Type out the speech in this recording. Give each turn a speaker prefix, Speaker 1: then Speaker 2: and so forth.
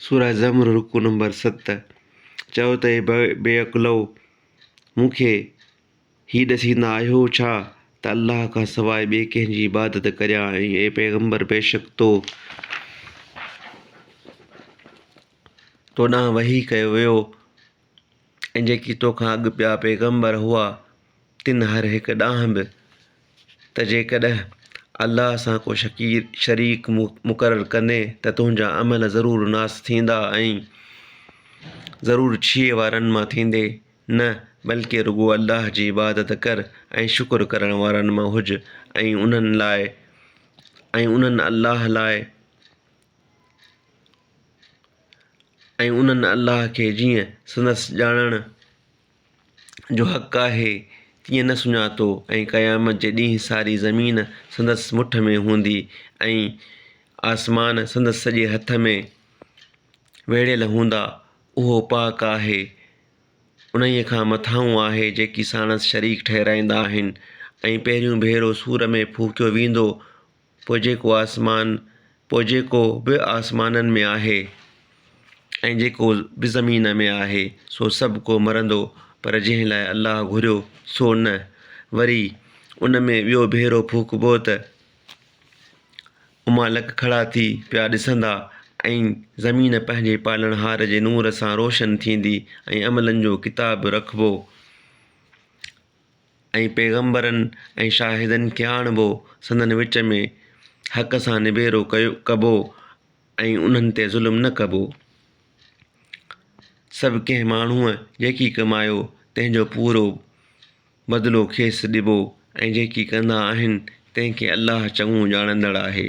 Speaker 1: سوره زمر رڪوع نمبر ست، چؤ ته اي بي عقلؤ! مون کي هي ڏسيندا آهيو ڇا ته الله کان سواء ٻئي ڪنهن جي عبادت ڪريان ۽ اي پيغمبر بيشڪ تو تو ڏانهن وحي ڪيو ويو ۽ جيڪي تو کان اڳ ٻيا پيغمبر هئا تن هر هڪ ڏانهن به ته جيڪڏهن الله سان ڪو شريڪ مقرر ڪندين ته تنهنجا عمل ضرور ناس ٿيندا ۽ ضرور ڇيهه وارن مان ٿيندين. نه، بلڪه رڳو الله جي عبادت ڪر ۽ شڪر ڪرڻ وارن مان هج ۽ انهن لاء ۽ انهن الله لاء ۽ انهن الله کي جيئن سندس ڄاڻڻ جو حق آهي تيئن نه سڃاتو ۽ قيامت جي ڏينهن ساري زمين سندس مٺ ۾ هوندي ۽ آسمان سندس سڄي هٿ ۾ ويڙهيل هوندا، اهو پاڪ آهي، انهيء کان مٿانهون آهي جيڪي ساڻس شريڪ ٺهرائيندا آهن ۽ پهريون ڀيرو صور ۾ ڦوڪيو ويندو پوء جيڪو آسمان پوء جيڪو به آسمانن ۾ آهي ۽ جيڪو به زمين ۾ آهي سو سڀ ڪو مرندو پر جنهن لاء الله گهريو سو نه وري ان ۾ ٻيو ڀيرو ڦوڪبو ته امالڪ کڙا ٿي پيا ڏسندا ۽ زمين پنهنجي پالڻهار جي نور سان روشن ٿيندي ۽ عملن جو ڪتاب رکبو ۽ پيغمبرن ۽ شاهدن کي آڻبو، سندن وچ ۾ حق سان نبيرو ڪبو ۽ انهن تي ظلم نه ڪبو. سڀ ڪنهن ماڻهوء جيڪي ڪمايو، تنهن جو پورو بدلو کيس ڏبو ۽ جيڪي ڪندا آهن، تنهن کي الله چڱو ڄاڻندڙ آهي.